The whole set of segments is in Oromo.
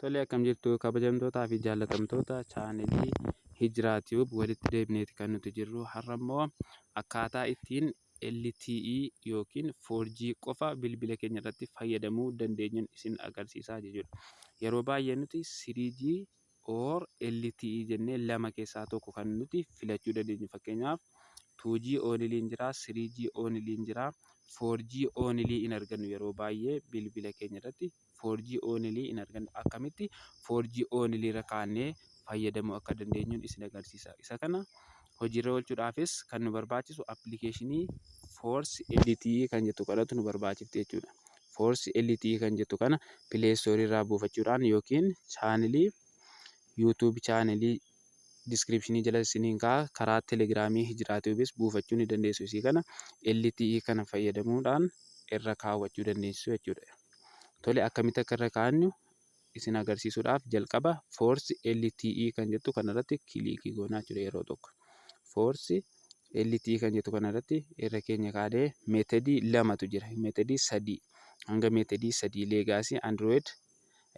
Tole, akkam jirtu kabajamtootaa fi jaallatamtoota chaanelii Hijiraa Tube? Walitti deebineeti kan nuti jirru. Har'a immoo akkaataa ittiin LTE yookiin 4G qofa bilbila keenya irratti fayyadamuu dandeenyuun isin agarsiisaa jechuudha. Yeroo baay'ee nuti 3G or LTE jennee lama keessaa tokko kan nuti filachuu dandeenyu. Fakkeenyaaf, 2G onlyin jira, 3G onlyin jira, 4G only hin argannu. Yeroo baay'ee bilbila keenya irratti 4G only hin argannu. Akkamitti 4G only irra kaa'annee fayyadamuu akka dandeenyuun isin agarsiisa. Isa kana hojiirra oolchuudhaafis kan nu barbaachisu appilikeeshinii Force LTE kan jettu kanatu nu barbaachifti jechuudha. Force LTE kan jettu kana Play Store irraa buufachuudhaan yookiin chaanelii YouTube, chaanelii descriptionii jala isiniin ka'a, karaa Telegiraamii Hijiraa Tubes buufachuu ni dandeessu. Isii kana LTE kana fayyadamuudhaan irra kaawwachuu dandeessu jechuudha. Tole, akkamitti akka irra kaa'annu isin agarsiisuudhaaf jalqaba Force LTE kan jettu kanarratti click goonaa jechuudha yeroo tokko. Force LTE kan jettu kanarratti irra keenya kaa'ee methodii lamatu jira. Methodii sadii, hanga methodii sadii: legacy Android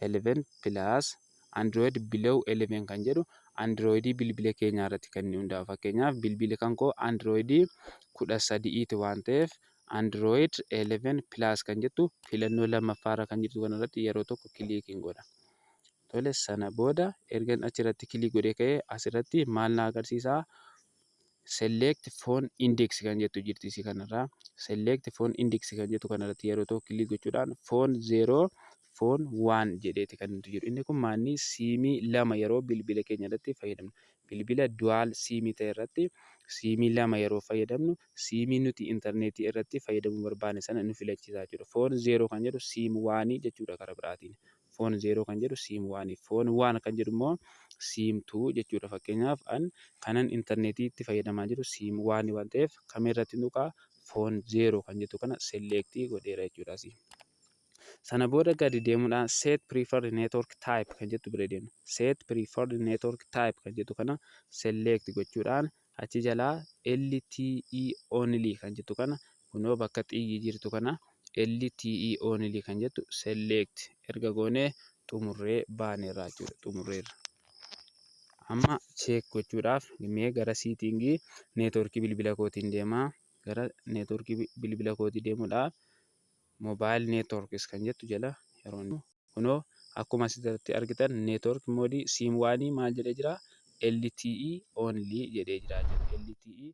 11 plus, Android below 11 kan jedhu Androidii bilbila keenyaa irratti kan inni hundaa'u. Fakkeenyaaf, bilbilli kan koo Androidii 13ti waan ta'eef, Android 11 plus kan jettu filannoo lammaffaarra kan jirtu kanarratti yeroo tokko clickiin godha. Tole, sana booda ergan achirratti click godhee ka'ee asirratti maal na agarsiisaa? Select phone index kan jettu jirti isii kanarraa. Select phone index kan jettu kanarratti yeroo tokko click gochuudhaan phone 0, phone 1 jedheeti kan nuti jiru. Inni kun maanni siimii lama yeroo bilbila keenya irratti fayyadamnu. Bilbila dual siimii ta'e irratti siimii lama yeroo fayyadamnu, siimii nuti intarneetii irratti fayyadamuu barbaanne sana nu filachiisa jechuudha. Phone 0 kan jedhu SIM 1 jechuudha karaa biraatiin. Phone 0 kan jedhu SIM 1. Phone 1 kan jedhu immoo SIM 2 jechuudha. Fakkeenyaaf, an kanan intarneetii itti fayyadamaa jiru SIM 1 waan ta'eef, kamirratti tuqaa? Phone 0 kan jettu kana select godheera jechuudha asii. Sana booda gadi deemuudhaan set preferred network type kan jettu bira deemna. Set preferred network type kan jettu kana select gochuudhaan achi jalaa LTE only kan jettu kana, kunoo bakka xiyyi jirtu kana, LTE only kan jettu select erga goonee xumurree baaneerra jechuudha, xumurreerra. Amma check gochuudhaaf mee gara settingii networkii bilbila kootiin deemaa. Gara networkii bilbila kootii deemuudhaaf mobile networks kan jettu jala yeroo, kunoo akkuma asirratti argitan, network mode SIM 1 maal jedhee jira? LTE only jedhee jira. LTE